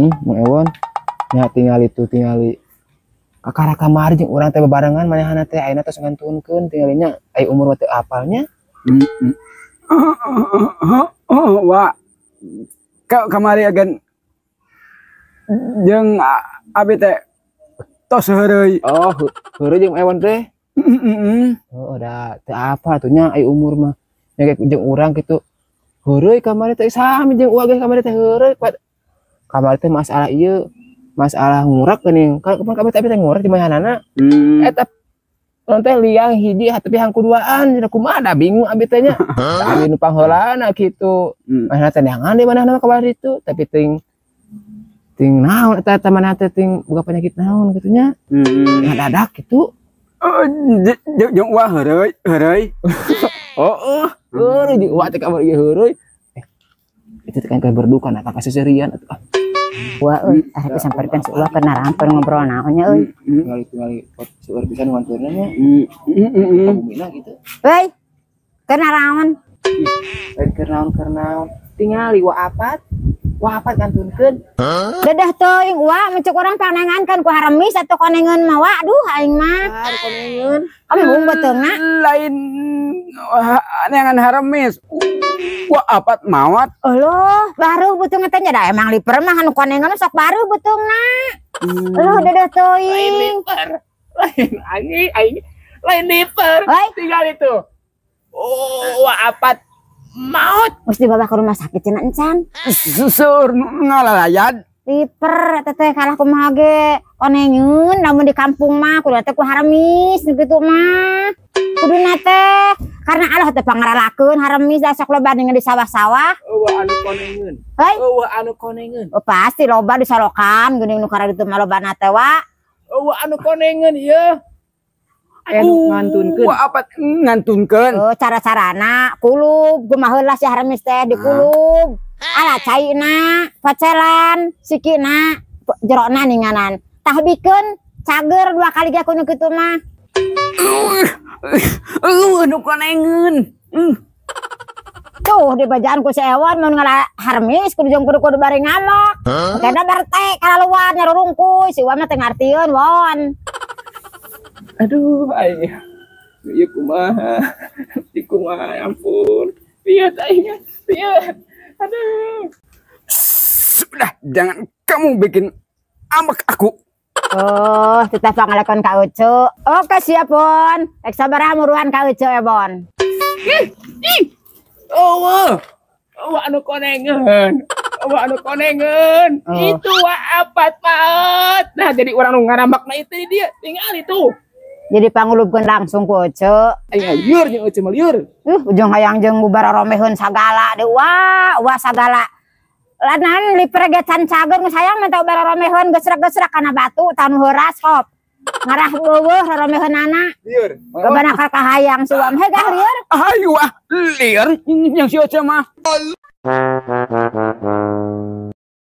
Mang Ewon. Nya tingali tuh tingali. Kakara kamari jeung urang teh bebarengan manehna teh ayeuna tos ngantunkeun tingalinya ai umur mah teu apalnya. Wa ka kamari agan jeung abi teh tos heureuy. Oh, heureuy jeung Ewon teh. Oh, da teu apa atuh nya ai umur mah. Nya kayak jeung urang kitu. Heureuy kamari teh sami jeung uwa ge kamari teh heureuy. Kamari teh masalah ieu, masalah ngurak geuning. Kan kemarin kabeh teh ngurak di mahanana. Eta non teh liang hiji tapi hangku duaan cenah kumaha da bingung abi teh nya. Abi nu pangheulana kitu. Manehna teh neangan di manehna mah kamari itu, tapi ting ting naon eta eta manehna teh ting boga penyakit naon kitu nya. Ngadadak kitu. Oh, jeung uwa heureuy, heureuy. Oh, heureuy jeung uwa teh kamari ge heureuy. Itu teh kan keur berduka nah kaseuserian atuh. Ah. Wa euy, ah tapi samperkeun si Uwa keur narampeur ngobrol naon nya euy. Tingali tingali seueur pisan nganturna nya. Ka bumina gitu. Euy. Keur naraon? Lain keur naon keur naon. Tingali wa apat. Wa apat ngantunkeun. Dedah teuing Uwa mencuk urang panengankeun ku haremis atuh konengeun mah wa aduh aing mah. Ah, konengeun. Embung beuteungna. Lain neangan haremis. Wa apat mawat. Uluh, baru beuteung teh nya da emang liper mah anu konengeun sok baru beuteungna. Uluh dedah Lain teuing. liper. Lain aing aing lain liper. Oi. Tinggal itu. Oh, wa apat maut. Geus dibawa ke rumah sakit cenah encan. Seueur ngalalayan. Liper eta teh kalah kumaha ge konengeun lamun di kampung mah kudu teh ku haremis nu kitu mah. Kuduna teh karena Allah teh pangaralakeun haremis da sok loba di sawah-sawah. Eueuh anu konengeun. Hei. Eueuh anu konengeun. Oh, pasti loba di salokan geuning nu kararitu mah lobana teh wa. Eueuh anu konengeun ieu. Aya nu ngantunkeun. Wa apat ngantunkeun. Oh, cara-carana kulub kumaha heula si haremis teh dikulub. Ala caina, pacelan, sikina, jerona ninganan. Tahbikeun cager dua kali ge kudu kitu mah. Nu konengeun. Tuh dibajaan ku si Ewon mun ngala haremis kudu jeung kudu kudu bari ngamok. Kena barte kalaluan nyarurungkuy si Uwa mah teu ngartieun won. Aduh aing. Ieu kumaha? Ieu kumaha ya ampun. Pieu aing? Pieu? Aduh. Sudah, jangan kamu bikin ambek aku. Oh, tetep pangalekon ka Ucu. Oke siap, Bon. Rek sabaraha muruhan ka Ucu ya, Bon. Eueuh. Eueuh anu konengeun. Eueuh anu konengeun. Oh. Itu wa apat maot. Nah, jadi urang nu ngarambakna itu di dia. Tinggal itu. Jadi pangulubkeun langsung ku Ucu. Aing lieur jeung Ucu mah lieur. Ujung hayang jeung bubar romeheun sagala deui wa, wa sagala. Lanan liper ge can cager geus hayang minta ubar romeheun gesrek-gesrek kana batu tanu heuras hop. Ngarah beuweuh romeheunana. Lieur. Lobana kahayang si Uwa mah hegah lieur. Ayo ah, lieur yang si Ucu mah.